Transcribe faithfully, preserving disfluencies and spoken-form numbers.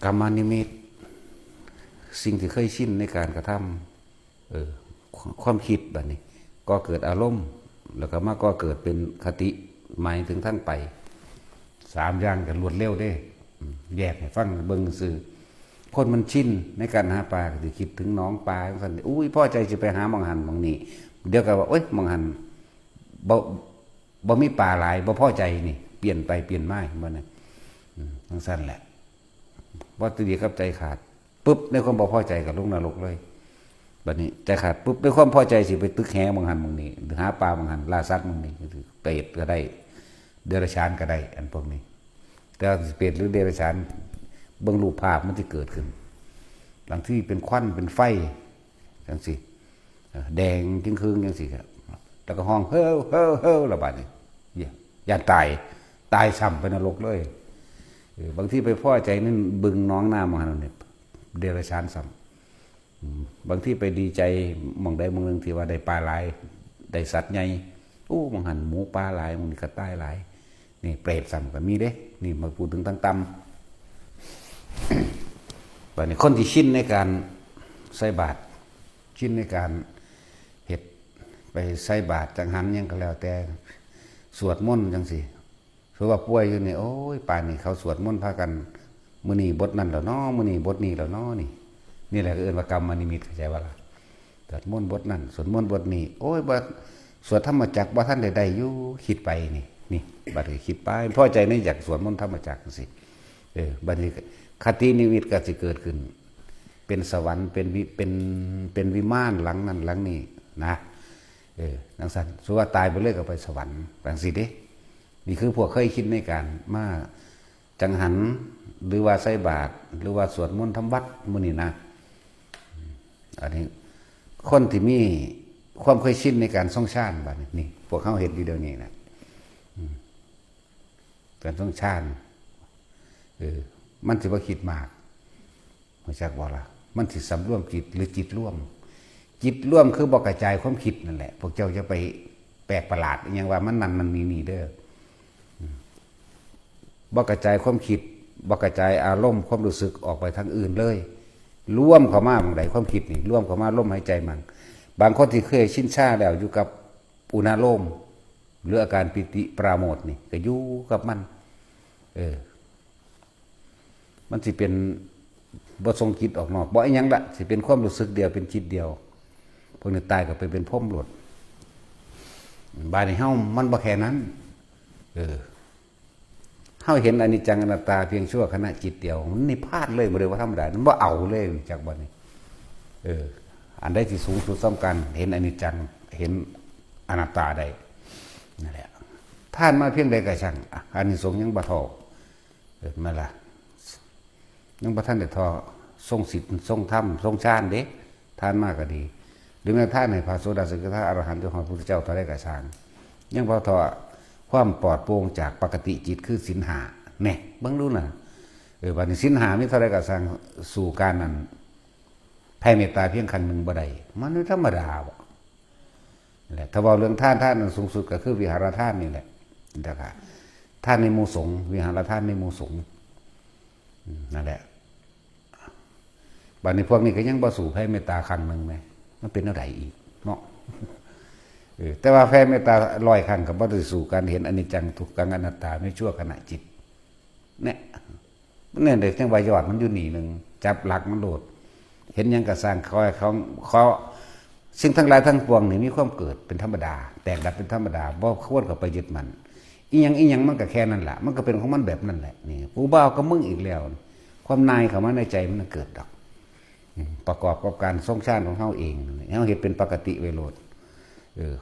กรรมนิมิต สิ่งที่เคยชินในการกระทำ เออ ความคิดบัดนี้ ก่อเกิดอารมณ์ แล้วก็มาก่อเกิดเป็นคติ หมายถึงทางไป สามอย่างกันรวดเร็วเด้ อืม แยกให้ฟังเบิ่งซื่อ คนมันชินในการหาปลา ก็สิคิดถึงหนองปลาจั่งซั่น อุ้ย พอใจสิไปหาหม่องหั่นหม่องนี่ เดี๋ยวก็ว่า โอ๊ย หม่องหั่น บ่ บ่มีปลาหลาย บ่พอใจนี่ เปลี่ยนไปเปลี่ยนมา เห็นบ่เนี่ย อืม จั่งซั่นแหละ บ่ติดกับใจขาด ปุ๊บ ในความบ่พอใจก็ลงนรกเลย บัดนี้ใจขาดปุ๊บ ในความพอใจสิไปตึกแหหม่องหั่นหม่องนี่ หรือหาปลาหม่องหั่น ล่าสัตว์หม่องนี่ เปรตก็ได้ เดรัจฉานก็ได้ อันพวกนี้ แต่ว่าสิเปรตหรือเดรัจฉาน เบิ่งรูปภาพมันสิเกิดขึ้น บางทีเป็นควันเป็นไฟ จั่งซี้ เอ่อ แดงจึงครึ่งจั่งซี้ครับ แล้วก็ฮ้อง เฮ้อ เฮ้อ เฮ้อ แล้วบาดนี้ เย้ย ย่านตาย ตายซ้ำไปนรกเลย เออ บางทีไปพอใจนั่นบึงหนองน้ำหม่องหั่นนี่ เดรัจฉานซ้ำ อืม บางทีไปดีใจหม่องใดหม่องหนึ่งที่ว่าได้ปลาหลาย ได้สัตว์ใหญ่ โอ้ หม่องหั่นหมูปลาหลาย หม่องนี้กระต่ายหลาย นี่เปรตซ้ำก็มีเด้ นี่มาพูดถึงทางต่ำ บัดนี้คนที่ชินในการใส่บาตร ชินในการเฮ็ด ไปใส่บาตร จังหันหยังก็แล้วแต่ สวดมนต์จั่งซี้ สมมุติว่าป่วยอยู่นี่ โอ้ย ป่านนี้เขาสวดมนต์พากัน มื้อนี้บทนั้นแล้วน้อ มื้อนี้บทนี้แล้วน้อ นี่ นี่แหละก็เอิ้นว่ากรรมนิมิต เข้าใจบ่ล่ะ สวดมนต์บทนั้น สวดมนต์บทนี้ โอ้ย บ่ สวดธรรมจักรบ่ทันได้ได้อยู่ คิดไปนี่ นี่ บัดนี้คิดไป พอใจในอยากสวดมนต์ธรรมจักรจั่งซี้ เออ บัดนี้คตินิมิตก็สิเกิดขึ้น เป็นสวรรค์ เป็นวิ เป็น เป็นวิมานหลังนั้นหลังนี้นะ เออ จั่งซั่น สมมุติว่าตายไปเลยก็ไปสวรรค์ จั่งซี้เด้ นี่คือพวกเคยคิดในการมาจังหัน หรือว่าใส่บาตร หรือว่าสวดมนต์ทำวัตรมื้อนี้นะ อันนี้คนที่มีความเคยชินในการทรงฌานบัดนี้ นี่ พวกเฮาเฮ็ดอยู่เดี๋ยวนี้นะ อืม การทรงฌาน เออ มันสิบ่คิดมาก รู้จักบ่ล่ะ มันสิสำรวมจิตหรือจิตรวม จิตรวมคือบ่กระจายความคิดนั่นแหละ พวกเจ้าจะไปแปลกประหลาดอิหยังว่ามันนั่นมันนี่นี่เด้อ อืม บ่กระจายความคิด บ่กระจายอารมณ์ความรู้สึกออกไปทางอื่นเลย รวมเข้ามาหม่องใดความคิดนี่ รวมเข้ามาลมหายใจมัน บางคนที่เคยชินชาแล้วอยู่กับอุณาโลม หรืออาการปีติปราโมทย์นี่ ก็อยู่กับมัน เออ มันสิเป็นบ่ส่งจิตออกนอก บ่อิหยังละ สิเป็นความรู้สึกเดียว เป็นจิตเดียว พวกนี้ตายก็ไปเป็นพรหมโลด บาดนี้เฮามันบ่แค่นั้น เออ เฮาเห็นอนิจจังอนัตตาเพียงชั่วขณะจิตเดียว มันนิพพานเลย บ่ได้ว่าธรรมดา มันบ่เอาเลย จักบัดนี้ เออ อันใดที่สูงสุดสำคัญ เห็นอนิจจัง เห็นอนัตตาได้ นั่นแหละ ทานมาเพียงใดก็ช่าง อ่ะ อานิสงส์ยังบ่เท่า เห็นไหมล่ะ ยังบ่ทันได้เท่า ทรงศีล ทรงธรรม ทรงฌานเด้ ทานมาก็ดี หรือแม้ทานให้พระโสดา สกิทา อรหันต์ จนฮอดพระพุทธเจ้าเท่าใดก็ช่าง ยังบ่เท่าความปลอดโปร่งจากปกติจิตคือศีลห้า แน่ เบิ่งดูน่ะ เออ บัดนี้ศีลห้ามีเท่าใดก็ช่าง สู้การนั้น แผ่เมตตาเพียงขั้นหนึ่งบ่ได้ มันธรรมดาบ่ นั่นแหละ ถ้าเว้าเรื่องทาน ทานอันสูงสุดก็คือวิหารทานนี่แหละ แล้วก็ทานในหมู่สงฆ์ วิหารทานในหมู่สงฆ์ อืม นั่นแหละ บัดนี้พวกนี้ก็ยังบ่สู้แผ่เมตตาครั้งหนึ่งแหม มันเป็นแนวใดอีกเนาะ เออ แต่ว่าแผ่เมตตาร้อยครั้งก็บ่ได้สู้การเห็นอนิจจังทุกขังอนัตตาในชั่วขณะจิต เนี่ย เนี่ยเด็กจังว่ายอดมันอยู่นี่หนึ่ง จับหลักมันโลด เห็นหยังก็ช่าง ขอให้ของ ขอ สิ่งทั้งหลายทั้งปวงนี่มีความเกิดเป็นธรรมดา แตกดับเป็นธรรมดา บ่ควรเข้าไปยึดมั่น อีหยังอีหยังมันก็แค่นั้นล่ะ มันก็เป็นของมันแบบนั้นแหละ นี่ กูบ่เอากับมึงอีกแล้ว ความนายเข้ามาในใจมันเกิดดอก อืม ประกอบกับการทรงฌานของเฮาเอง เฮาเฮ็ดเป็นปกติไว้โลด เออ